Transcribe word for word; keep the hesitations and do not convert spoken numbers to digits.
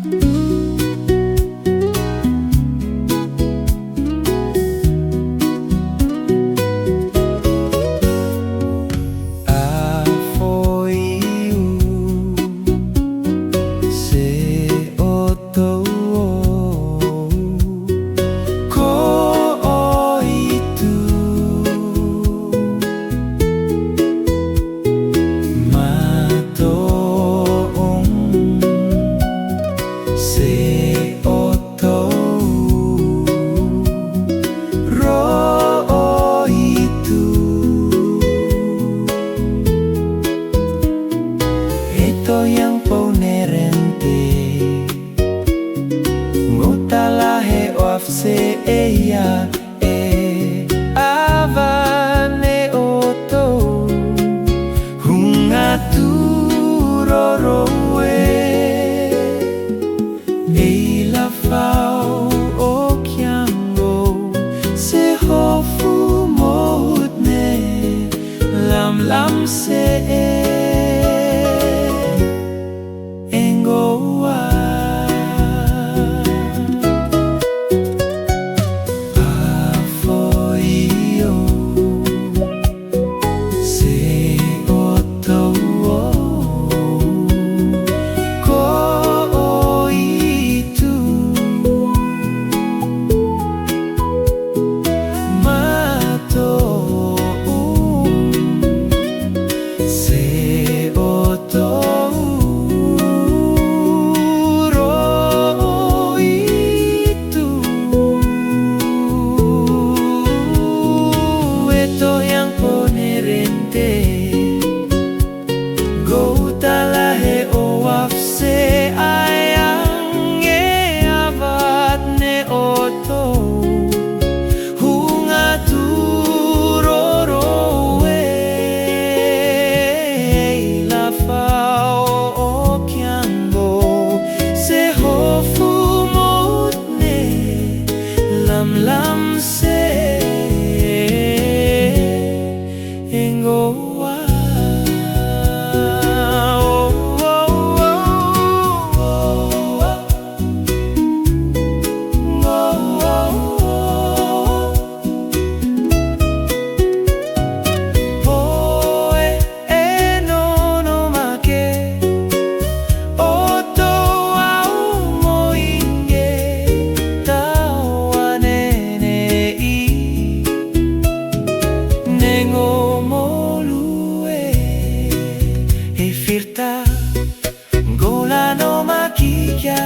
A foiu se otou, ko oitu, mato'u se otou, ro oitu. E to yang ponerente, ngou talahe o afse eia e ava ne otou, hunga tu roro e. Ei lafao o kiango, se hofu mout ne lamlam se e. Engoa a foiu se otou, ko oitu, mato'u se otou, ro oitu. E to yang ponerente, ngou talahe o afse eia e ava ne otou, hunga tu roro e. Ei lafao o kiango, se hofu mout ne lamlam se. Engoa. Poe e nono make, otou au moinge, tawa nene i, ne ngou molu e, e firta, ngou la no makikia